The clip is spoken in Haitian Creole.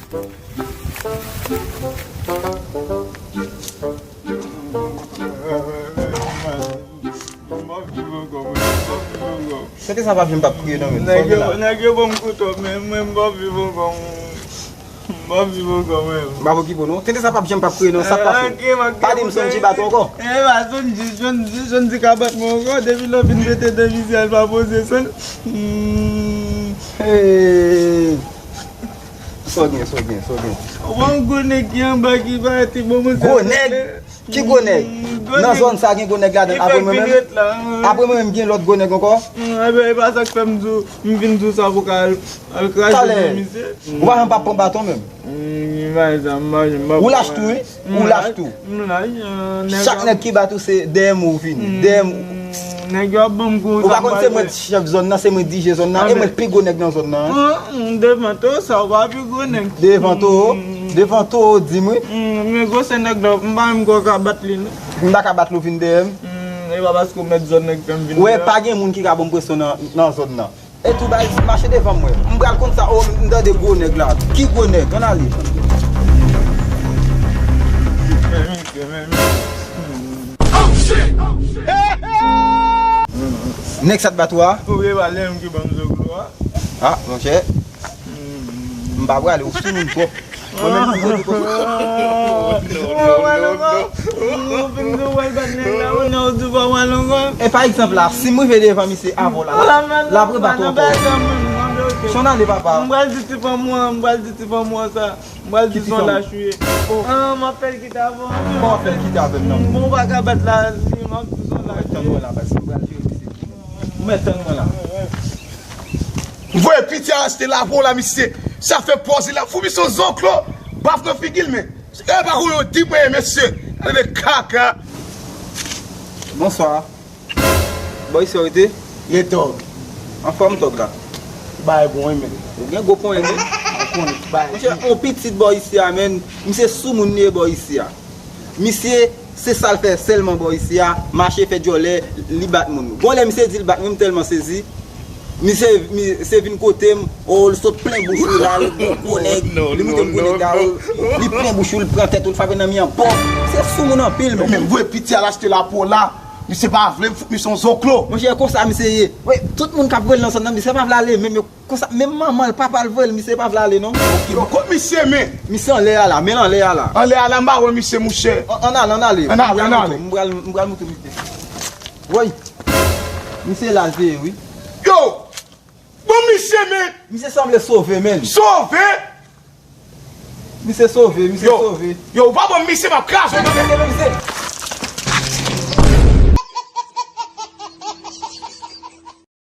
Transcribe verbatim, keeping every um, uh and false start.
Tenten sa p ap janm p ap kriye non, men. Nèg yo, nèg yo ban m kouto, men mwen m p ap viv ankò, mwen. M p ap viv ankò, mwen. M p ap okipe w non. Tenten sa p ap janm p ap kriye non, sa k pase? Pa di m Sondji bat ou ankò. E pa Sondji, Sondji, Sondji ka bat mwen ankò. Depi lè w fin mete de misye, l pa poze sèl. Hmm. Hey. Sa w gen, sa w gen, sa w gen? Ou pa yon gwo nèg ki anba ki pa te bon moun. Gwo nèg? Ki gwo nèg? Nan zòn sa gen gwo nèg ladan l apre mwen menm? Apre mwen menm gen lòt gwo nèg ankò? Ebyen, e pa sa k fè m di w, m vin di w sa pou w ka al, al kraze men misye. Ou pa janm p ap pran baton menm? Ou lach tou, wi. Ou lach tou. Chak nèg ki bat ou se dèyè mwen ou vini. Dèyè mwen. Nèg yo ap ban m kou. Ou pa konn se mwen chèf zòn nan, se mwen D J zòn nan, e mwen pi gwo nèg nan zòn nan. Devan to sa, ou pa pi gwo nèg. Devan to, devan to, di m wi. Men gwosè nèg la, m pa menm ko ka bat li non. M pa ka bat li, ou vin dèyè m. E pa paske ou mèt zòn nan ki fè m vin dèyè w. Ou wè, pa gen moun ki ka ban m presyon nan, nan zòn nan. E tou bay, mache devan mwen. M pral konn sa, o, m tande gwo nèg la. Ki gwo nèg? Ann ale. Nèg sa t bat ou a? Ou vle pale menm ki ban m zoklo a? A, monchè. M pa prale, ou sou moun twòp. Mwen menm, m konn ou konsa. Ou fin di w pral bat nèg la, ou nan ou di w pa pral ankò. E pa egzanp la, si m rive devan misye avè w la, l ap rebat ou ankò. Chan ale papa. M pral di ti fanm ou an, m pral di ti fanm ou an sa. M pral di son lach ou ye. An, m ap fè l kite avè w. Kòman w ap fè l kite avè m nan? Bon, ou pa ka bat la, li, m ap di son lach ou ye. Ou mèt tann mwen la, baz. Ou mèt tann mwen la. M voye piti a achte lapo la, misye. Sa fè pòz li la. Fou misye yon zoklo. Baf nan figi l, men. E pa kou yo di mwen, mesye. Gade de kaka. Bonswa. Bò isi a w rete? Ye tòg. Anfòm tòg la. Bay bon, wi, men. Ou gen gwo ponyen, men. Ou konnen, bay. Monchè, on pitit bò isi a, men. Misye sou moun li ye bò isi a. Misye, se sa l fè sèlman bò isi a, mache fè djòlè, li bat moun. Gon lè misye di l bat mwen, m tèlman sezi. Misye, misye vin kote m, o, l sot plen bouch li la, l gwo nèg, li moute m gwo nèg la, o, li plen bouch ou, l pran tèt ou, l frape nan mi an, pòp. Misye sou moun anpil, men. Men m voye piti al achte lapo la, misye pa vle m fout misye yon zoklo. Monchè, konsa misye ye. Wi, tout moun k ap voye l nan zòn nan, misye pa vle ale, menm yo Konsa, menm manman l, papa l voye l, misye pa vle ale non. Yo, kot misye men? Misye anlè a la, men l anlè a la. Anlè a la, m pa wè misye, mouche. An, ann ale, ann ale. Ann ale, ann ale. M pral, m pral moutre misye. Woy. Misye la l te ye, wi. Yo! Bon, misye men! Misye sanble sove, menn. Sove? Misye sove, misye sove. Yo, ou pa ban m misye, m ap kraze w nan men. Misye, misye.